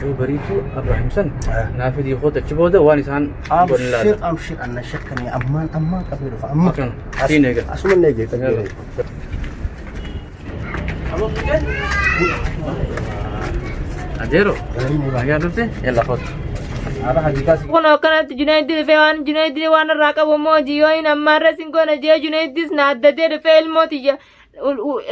Mucoo bariituu Abrahaam san naa fidii kootu achi booda waan isaan godhan Abshir laala. abshir anna shakkanii ammaan ammaan qabee dhufa amma. Akkana siin eega. Asuma na eege qabee. Adeero. Nagaa dhufte yalla kootu. Haala haqiiqaa si Kun akkanatti Junaydii dhufee waan Junaydii waan irraa qabu immoo hojii hin ammaarra sin goona jee Junaydis na addatee dhufee ilmoo tiyya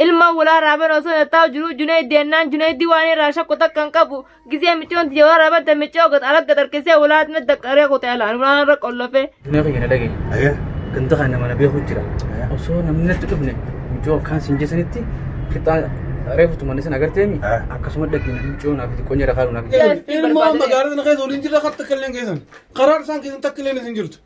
ilma wulaa raaban osoo na taa'u jiru Junaydii ennaan Junaydii waan irraa shakku takka hin qabu gisee micoon tiyya waan raaban ta micoo gat ala gad harkisee wulaa na daqqaree kutee alaan ulaan irra qollofee. Dunyaa kiyya na dhagaye. Ayee. Ganda kana nama na beeku jira. Osoo namni natti dhufne mucoo akkaan siin jeessanitti qixxaa reefu tumanne sana agarteemi akkasuma dhagina mucoo naaf qonye rakaa naaf. Ilmoo magaalaa sana keessa waliin jirra kan takka illee keessan karaa isaan keessan takka illee isin jirtu.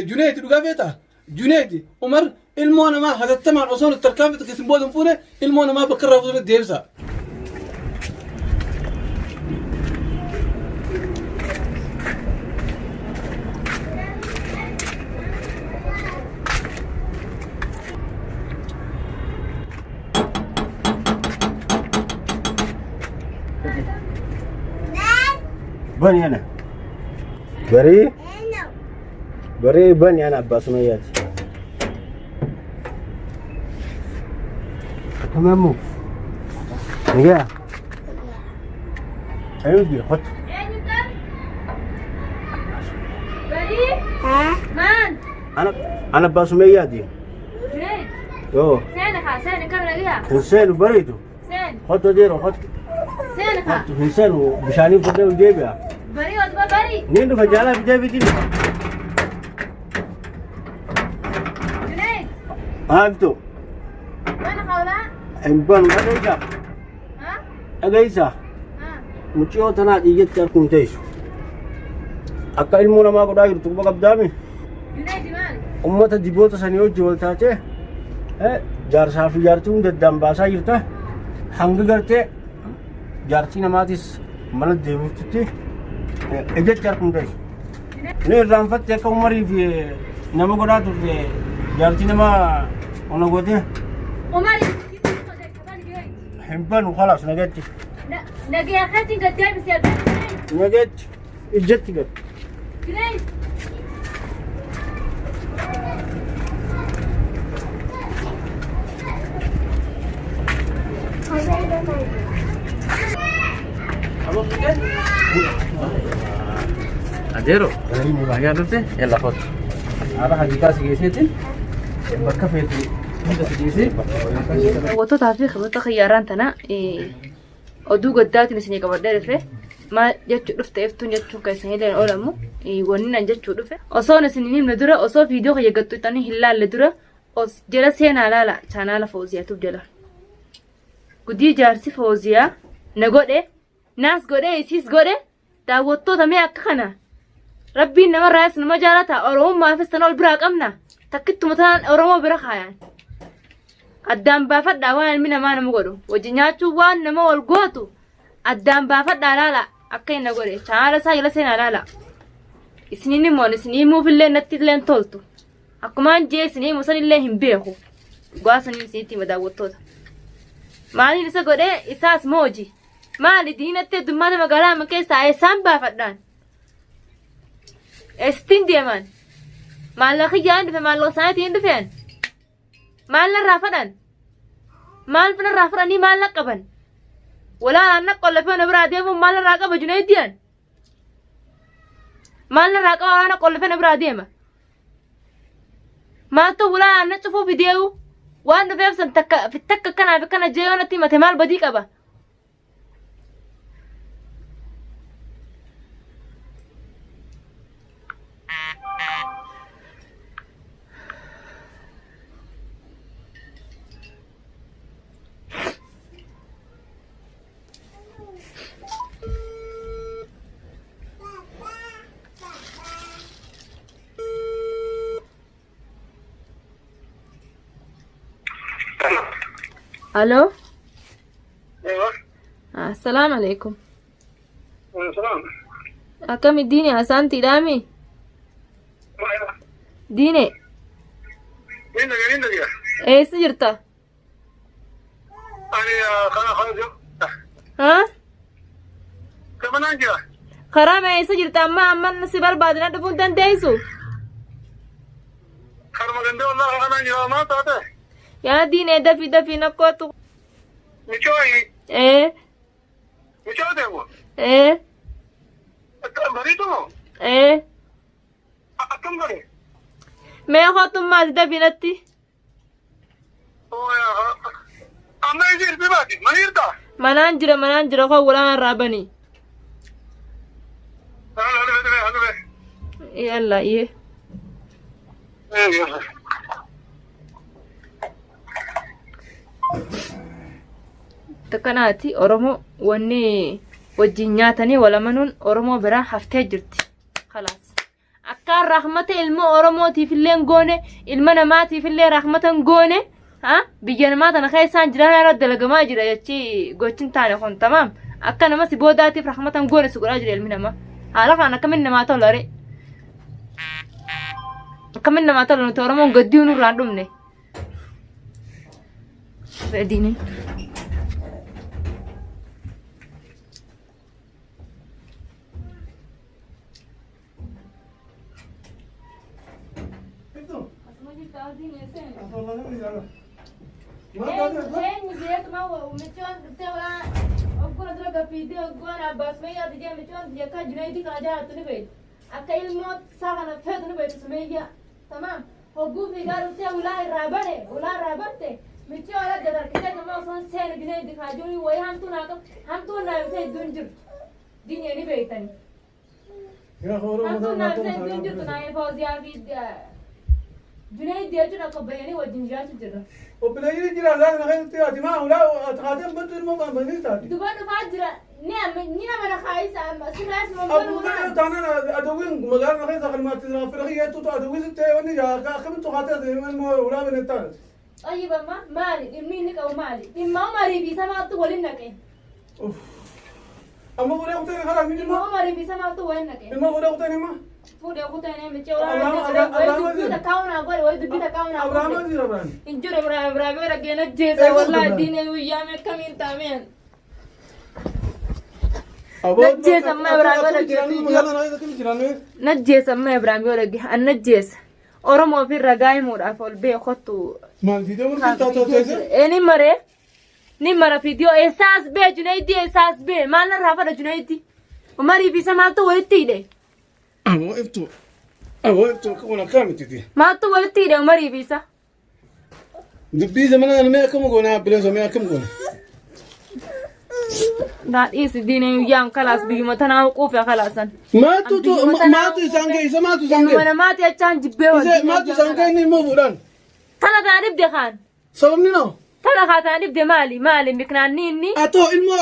Juneeti dhugaa feetaa? Juneeti Umar ilmoo namaa hatattamaan osoo nuti tarkaanfii keessan booda hin fuune ilmoo namaa bakka irraa fuudhee deebisa. Bani ana. Barii. Barii bani ana abbaa sumayyaati. Akkam ammoo? Nagaa? Eenyu jira kottu. Barii? Maan? Ana ana abbaa sumayyaati. Junayd. Yoo Seeni haa seeni kam nagaa? hin seenu bariitu. Seeni. Kottu adeero kottu. Seeni haa. Kottu hin seenu bishaaniin fudhee ol deebi'a. Barii oduma barii. Niin dhufa jaalaa fidee fitii dhufa. Junayd. Maaftu Mana hawlaa? hin banu dhageessaa Haa? dhageessaa Haa. mucayyoo tanaa dhiyyatti harkuun teessu. Akka ilmoo namaa godhaa jirtu quba qabdaami. Junayd maali? Ummata diboota sanii wajji wal taatee jaarsaa fi jaartii hunda addaan baasaa jirta. Hanga gartee jaartii namaatis mana deebiftutti ijatti harkuun teessu. Ni irraanfatte akka umarii fi nama godhaa turte jaartii namaa ona gootee Umar. hin banu khalaas nagatti. Nagaya keetiin gad deebisee Junayd. Nagatti ijatti gad. Junayd. Adeero. Nagaa dhufte yalla kootu. Haala haqiiqaa si geesseetiin bakka feetu hunda si geessee. Daawwattootaa fi kabajtoota xiyyaaraan tana oduu gaddaatiin isinii qabadhee dhufe maal jechuu dhufte iftuun jechuun keessan illee hin oolamu wanni nan jechuu dhufe osoon isin hin himne dura osoo viidiyoo kiyya gaxxuxxanii hin laalle dura os jala seenaa laala chaanaala Fooziyaa tub jala gudii jaarsi Fooziyaa na godhe naas godhe isiis godhe Daawwattoota mee akka kana rabbiin namarraayis nama jaalata oromummaafis tan ol biraa qabna takkittuma tanaan oromoo bira kaayan addaan baafadhaa waan ilmi namaa nama godhu wajji nyaachuu waan nama wal gootu addaan baafadhaa laala akka inni godhe chaanaala isaa jala seenaa laala isiniin immoo isin himuufillee natti illee hin toltu akkumaan jee isin himu sanillee hin beeku dhugaa saniin isinitti hima daawwattoota maaliin isa godhee isaas mooji Maali diinatti heddummaata magaalaa amma keessaa eessaan baafadhaan? Eessittiin deeman? Maallaqa kiyyaan dhufe maallaqa isaaniitiin dhufeen? Maal narraa fadhan? Maal narraa fudhanii maal qaban? Walaa na qollafee na biraa deemuun maal narraa qaba Junayidiyan? Maal narraa qaba walaa na qollafee na biraa deema? Maaltu ulaa na cufuu fideewu? Waan dhufeef san takka takka kanaaf akkana jee yoo natti himate maal badii qaba? Aloo. Assalaamu alaikum. Salaam. Akkami diine asaantiidhaami? Diine Ni dhagaa ni dhagaa. eessa jirta? Ani kana kana jiru. Haa? Manaan jira. Karaa mee eessa jirta amma amma si barbaadina dhufuu hin dandeessu? Karuma gandee wallaahi manaan jira maal taate? Yaa diinee dafii dafii nakkootu. Michoo Ee michoo deemu. ee Bariitu moo? ee Akkam godhe? mee kootummaati dafii natti. Amma isi irbi baati mana jirtaa? Manaan jira manaan jira koo walaana irraa bani. Yalla iyyee. Takkanaati Oromoo wanni wajjin nyaatanii wal amanuun Oromoo biraa haftee jirti. Kalaas. Akkaan rahmata ilma Oromootiif illee hin goone ilma namaatiif illee rahmata hin goone ha biyya namaa tana keessaan jiraan irra dalagamaa jira jechi gochin taane kun tamaam akka nama si boodaatiif rahmata hin goone si godhaa jira ilmi namaa haala kanaan akkamiin namaa tola ree akkamiin namaa tola nuti Oromoon gaddii nurraan dhumne. Fedhiin. Eenyu jeetuma michoon dhuftee walaa ogguna dura gaffiidee oggoon abbaas meeyyaa dijee michoon yakka junaydii kana jaallattu ni beektu. Akka ilmoo isaa kana feetu ni beektu sumeeyyaa. Tamaam. Hogguu fiigaa dhuftee ulaa irraa bane ulaa irraa bante michoo ala gad harkisee tama osoo hin seene junaydii kana jiru wayii hamtuu naa qabu hamtuu naa ibsee iddoon jirtu. Diinee ni beektani. Hamtuun naa ibsee iddoon jirtu naa fawziyaa fi junaydii jechuun akka bayanii wajjin jiraachuu jirra. Obboleeyyiin jira laa kana keessatti ati maa ulaa ati haateen bantu ilmoo banbanii taati. Duba dhufaa jira ni amma ni nama na kaayisa amma sirraas Abbuu mambanuu kana taanaan adawwiin magaalaa kana keessa kan maatti fira kiyyeettutu adawwii sitti wanni akkamitti haatee ilmoo ulaa banee taate. Xayyib amma maali dhimmi inni qabu maali dhimma umarii fi samaattu waliin naqe Amma fuudhee kuteen karaa ni dhimma ilmoo umarii fi samaattu waliin naqe ilmoo fuudhee kuteen hima. fuudhee kuteen michee waraana wayi dubbii takkaa'u naa godhe wayi dubbii takkaa'u naa Abrahaam godhe jira Abrahaam. hin jiru Ibraahim Ibraahim yoo dhaggeen ajjeesa wallaahi diinee guyyaa meeqamiin taameen Najjeesa amma Ibraahim yoo dhagge najjeesa amma Ibraahim yoo dhagge an najjeesa Oromoo fi ragaa himuudhaaf ol bee kottu Maal fiidee warri taatoo teesse? Ni maree ni mara fiidiyoo eessaas bee Junaydii eessaas bee maal narraa fadha Junaydii Umarii fi isa maaltu walitti hidhe Aboo iftu. Aboo iftu kun akkamititi? maaltu walitti hidhe Umarii fi isa Dubbii zamana kana mee akkam goona bileesoo mee akkam goona? Daadhiis diinee guyyaan kalaas biyyuma tanaa quufe kalaasan Maatu maatu isaan geessa maatu isaan Ilma geessa. namaati achaan jibbee Isee maatu isaan geessa inni immoo fuudhaan. Tana tana dhibde kaan Sababni noo? tana kaa tana dhibde maali maali miknaanni inni Atoo ilmoo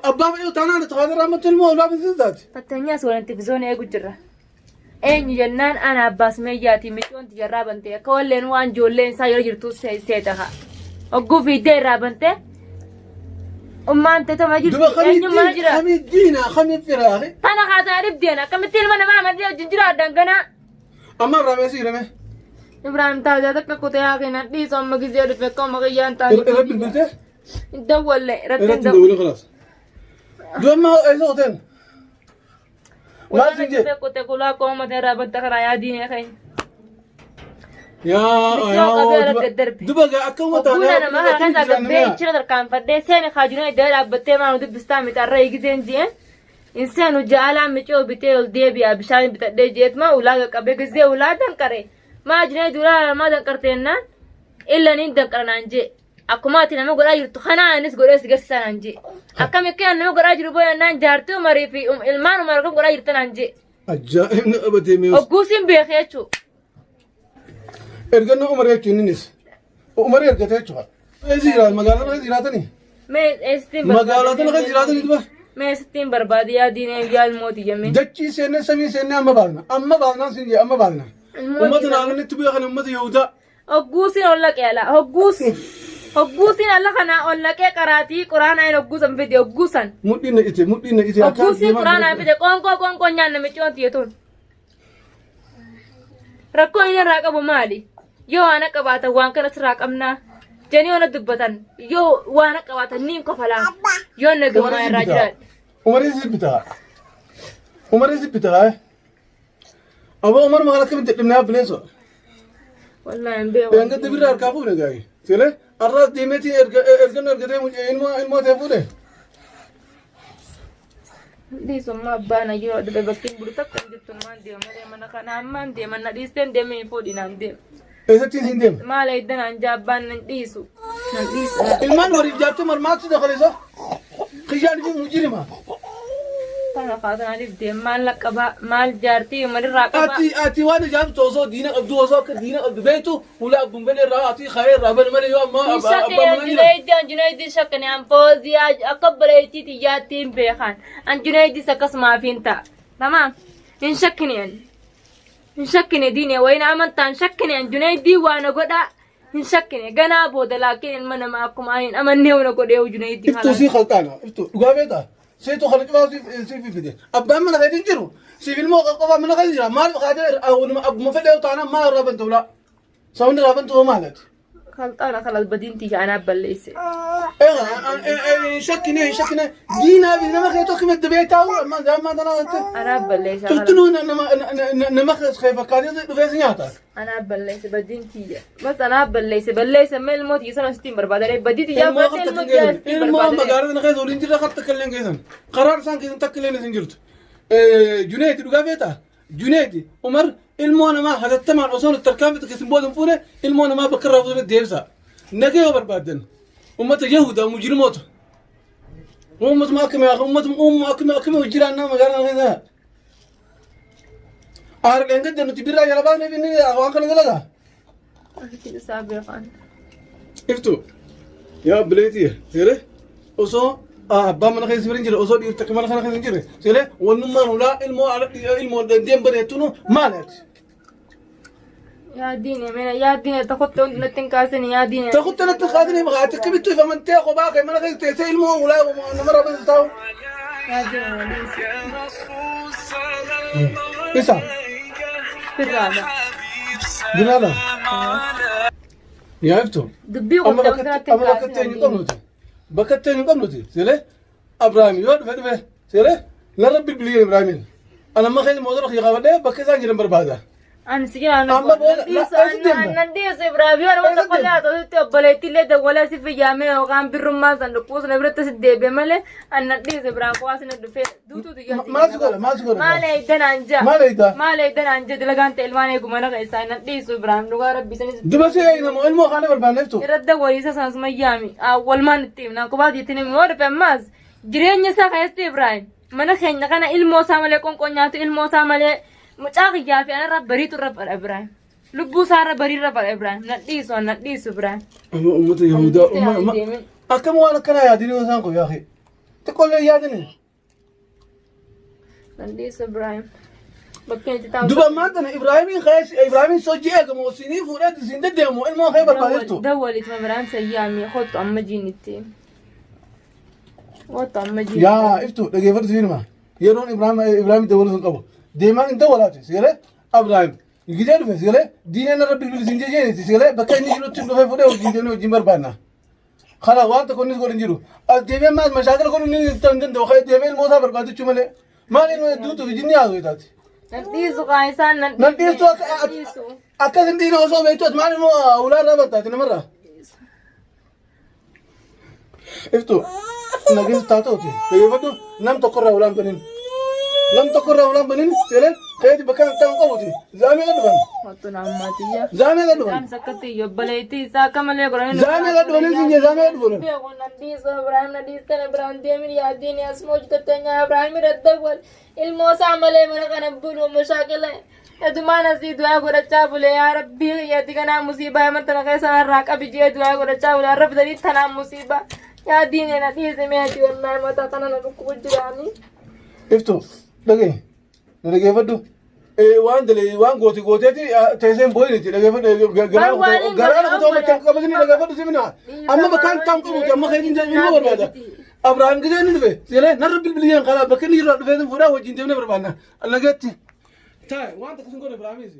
abbaa fedhii taanaan itti raammattu ilmoo ulaa bineensa taati. Fakkeenyaas waliin televizoonii eegu jirra. Eenyu jennaan ana abbaas meeyyaati micoon tiyyarraa bante akka walleen waan ijoolleen isaa yeroo jirtu seeta haa. Hogguu fiiddee irraa bante ummaan teetama jirti Duba eenyu mana jira. kamii diinaa kamii firaafi. Tana kaa tana dhibdeen akkamitti ilma namaa amadee wajjin jira danganaa. Amma irraa meesii hirame. Ibrahim taajaa takka kutee haa kennan dhiisu amma gizee dhufe akka amma kiyyaan taa'e. Irra bilbiltee? Hin dawwalle irratti hin Irratti dawwalle. dawwalee kalaas. Duba amma eessa qoteen? Maal siin jee? Kutee kulaa qooma irraa banta karaa yaa diinee keenya. Yaa Michoo yaa qabee duba arga darbe. duba gaa akka uummata Ogguuna nama kana keessa gabbee ichira tarkaanfadhee seeni kaajunee iddoo dhaabbattee maa nu dubbistaa miti arra eegiseen jeen. Hin seenu jaalaan micoo bitee ol deebi'a bishaan bitadhee jeetuma ulaa qaqqabee gizee ulaa danqare. Maa junee duraa maa danqarteennaan illa niin danqara naan jee. Akkuma ati nama godhaa jirtu kanaa anis godhee si garsiisaa naan jee. Akkam akka nama godhaa jiru booyannaan jaartii umarii fi ilmaan umar kan godhaa jirta naan jee. Ajaa'ibni qabatee mi'oos. Ogguu siin beekee jechuudha. Ergannoo Umar jechuun innis. Umar ergatee jechuudha. Eessi jiraatan magaalaa keessa jiraatanii? Mee eessittiin Magaalaa tana keessa jiraatanii duba? Mee eessittiin barbaade yaa diinee yaa ilmooti jemmee. Dachii seennee samii seennee amma baasna. Amma baasnaan siin jee amma baasna. Uummata naannoo biyya kana uummata Yahudaa. Hogguusiin ol naqee ala hogguus hogguusiin alla kana ol naqee qaraatii quraanaa hin hogguusan fide hogguusan. Mudhiin na ite mudhiin na ite. Hogguusiin quraanaa hin fide qoonqoo qoonqoo nyaanna micoon tiyyatuun. Rakkoo inni irraa qabu maali? Yoo waan qabaatan waan kana sirraa qabnaa. Janii waan dubbatan yoo waan qabaatan niin kofalaan. Yoo nagummaa irraa jiraadhe. Umarii si bitaa. Umarii si bitaa. Aboo Umar maal akkamitti dhibnaa bineensoo? Wallaahi hin beeku. Dheengadda birraa harkaa fuune gaa'e. Seelee har'aas deemeetii erga ergannoo ergatee ilmoo ilmoo ta'e fuudhe. Dhiisummaa abbaa na yeroo dhufe bakki hin bulu takka hin jirtu maan deema malee mana kana ammaan deema na dhiisteen deemee hin fuudhi naan deema. Eessatti siin deema? Maal eegda naan jaa abbaan nan dhiisu. Nan dhiisu. Ilmaan waliif jaartuu marmaatu dakaleessa. Kiyyaan fi mujirima. Kana kaasanaatiif deema maal laqqabaa maal jaartii umarrirraa qabaa. Ati ati waan ijaartu osoo diina qabdu osoo akka diina qabdu beektu ulaa abbun fedhe irraa ati ka'ee irraa bane malee yoo ammaa Hin abbaa shakkine abbaa mana jira. Anjunaayidii Anjunaayidii shakkine an fooziyaa akka obboleettii xiyyaatti hin beekan Anjunaayidis akkasumaaf hin ta'a. Tamaam hin shakkine ani. Hin shakkine diine wayin amantaa hin shakkine Anjunaayidii waa na godhaa hin shakkine ganaa booda laakiin ilma namaa akkuma ani hin amannee na godhee Junaayidii Iftuu sii qalxaana iftuu dhugaa beektaa siitu kana cufaa siif fide abbaan mana keetiin jiru siif ilmoo qofaa mana keessa jira maal kaatee abbuma fedhee taanaan maal irraa banta ulaa sababni irraa bantu hoo maalati. Kalxaana kalas badiin tiyya anaa balleesse. Egaa shakkine shakkine diinaa fi nama kee tokko miti beektaa amma ammaa tanaa jettee. Anaa balleesse. kalas. Tuftinuu nama nama kee fakkaatee dhufee si nyaata. Anaa balleesse badiin tiyya. Bas anaa balleesse balleesse amma ilmoo tiyya sana sitti hin barbaadane badii tiyya Ilmoo fudhattee harka ilmoo tiyya sitti hin ilmoo barbaadane. magaalaa sana keessa waliin jirra harka takka illee keessan karaa isaan keessan takka illee isin jirtu. Juneeti dhugaa feetaa? Juneeti Umar ilmoo namaa hatattamaan osoo nuti tarkaanfii tokko isin booda hin fuune ilmoo namaa bakka irraa fuudhee deebisa. Nagee yoo barbaaddan ummata Yahudaa mujrimoota. Uummatuma akkamii uummatuma uumma akkamii akkamii hojii nama magaalaa keessa. Aarqeen gadda nuti birraa jala baasneef inni waan kana dalagaa. Asitti isaa beekan. Iftu yaa obboleettii seeree osoo abbaan mana keessa hin jirre osoo dhiirri takka mana kana keessa hin jirre seeree wannummaan ulaa ilmoo ilmoo dandeen bareettunu maali ati? Yaa diine mena yaa diine tokkotti hundi natti hin kaasini yaa diine. Tokkotti natti hin kaasini ati akkamittu if amantee kophaa kee mana keessa teessee ilmoo ulaa namarraa basa taa'u. Yaa diine na dhiisi. Isa Birraadha. biraadha. Yaa iftu. Dubbii Amma qottee hundi natti hin amma bakka kaasini itti eenyu yaa diine. qabnuti. Bakka itti eenyu qabnuti. Seeree Abrahaam yoo dhufe dhufe seeree narra bilbilii Ibraahimiin. Ana amma keessa mootora kiyya qabadhee bakka isaan jiran barbaada. Ani si jala na Amma booda dhiisu eessa deemta? nan dhiisu Ibraahim yoo nama Eessa tokko deemta? illee haa obboleettii illee dawwalee si fiyyaamee yookaan birrummaa san dhukkuus na biratti si deebi'e malee an nan dhiisu Ibraahim kuwaas na dhufee duutuu xiyyaa Maal si godha? Maal si godha? Maal eegda naan jaa? Maal eegda? Maal eegda naan jaa dalagaan ta'e ilmaan eegu mana keessaa nan dhiisu Ibraahim dhugaa rabbi sanis Duba si eegna moo ilmoo kaana barbaanneeftu? irra dawwaliisa sanas mayyaami walmaan itti himna kophaa ittiin himu yoo dhufe ammaas jireenya isaa keessatti Ibraahim mana keenya kana ilmoo isaa malee qonqoo nyaatu ilmoo isaa malee mucaa kiyyaa fi anarra bariitu irra fadha Ibraahim lubbuu isaa irra barii irra fadha Ibraahim nan dhiisu nan dhiisu Ibraahim. Amma uummata Yahudaa uummata akkam waan akkanaa yaadini yoo isaan kun yaaqi. Xiqqoollee yaadini. Nan dhiisu Ibraahim. Bakkeen itti taa'u. Duba ammaan tana Ibraahimiin keessa Ibraahimiin sochii eegamu siinii fuudhee siin deddeemu ilmoo kee barbaadeettu. Dawwaliituma Ibraahim sayyaami kottu amma jiinitti. Kottu amma jiinitti. Yaa iftu dhageeffadhu sibiiluma. Yeroon Ibraahim Ibraahim dawwalu sun qabu. Deemaan hin dawwalaati sigalee Ibraahim. Gidee dhufe sigalee diineen irra bilbilu siin jeejeeti sigalee bakka inni jirutti dhufee fuudhee wajjin deemnee wajjin barbaanna. Kana waan tokko innis godhin jiru. As deemee maal mashaakala godhu inni hin danda'u. Kan deemee ilmoo isaa barbaadachuu malee. Maal ilmoo hedduutu fi jinni haasoo taati. Nan dhiisu kaa isaan nan Nan dhiisu akka nan dhiisu. akkas hin dhiine osoo beektu ati maal immoo ulaa irraa bartaati namarraa. Iftu nageessa taatooti. Fayyadhu nam tokkorraa ulaan banin. Nam tokkorraa ulaan banin seelee keeti bakka ta'an qabuti. Zaamee kan dhufan. Kottu na ammaatiyya. Zaamee kan dhufan. Isaan sakkatti obboleettii isaa akka malee godhanii. Zaamee kan dhufan siin jee zaamee kan dhufan. Beeku nan dhiisu Ibraahim na dhiistane Ibraahim deemin yaaddiin asuma hojjetattee nyaa Ibraahim irra dawwal ilmoo isaa malee mana kana bulu mashaakila Edumaan asii du'aa godhachaa bule yaa rabbii kiyyaatti kanaa musiibaa yaman tana keessa narraa qabi jee du'aa godhachaa bule har'a fidanii tanaan musiibaa yaa diinee na dhiisi meeti wallaahi mataa kana na dhukkubu jiraanii. Iftu dhagaye na dhageeffadhu. Waan dalee waan goote gooteeti teesseen booyiniti dhageeffadhu garaa garaa na kutoo machaa qabatanii dhageeffadhu simina amma bakkaan taa'u qabuuti amma keetiin ilma barbaada. Abrahaam gisee inni dhufe seelee narra bilbiliyeen karaa bakka inni irraa dhufee fuudhaa wajjin deemnee barbaadna. Nageetti. Taa'e waan takka sun godhe Abrahaamiis.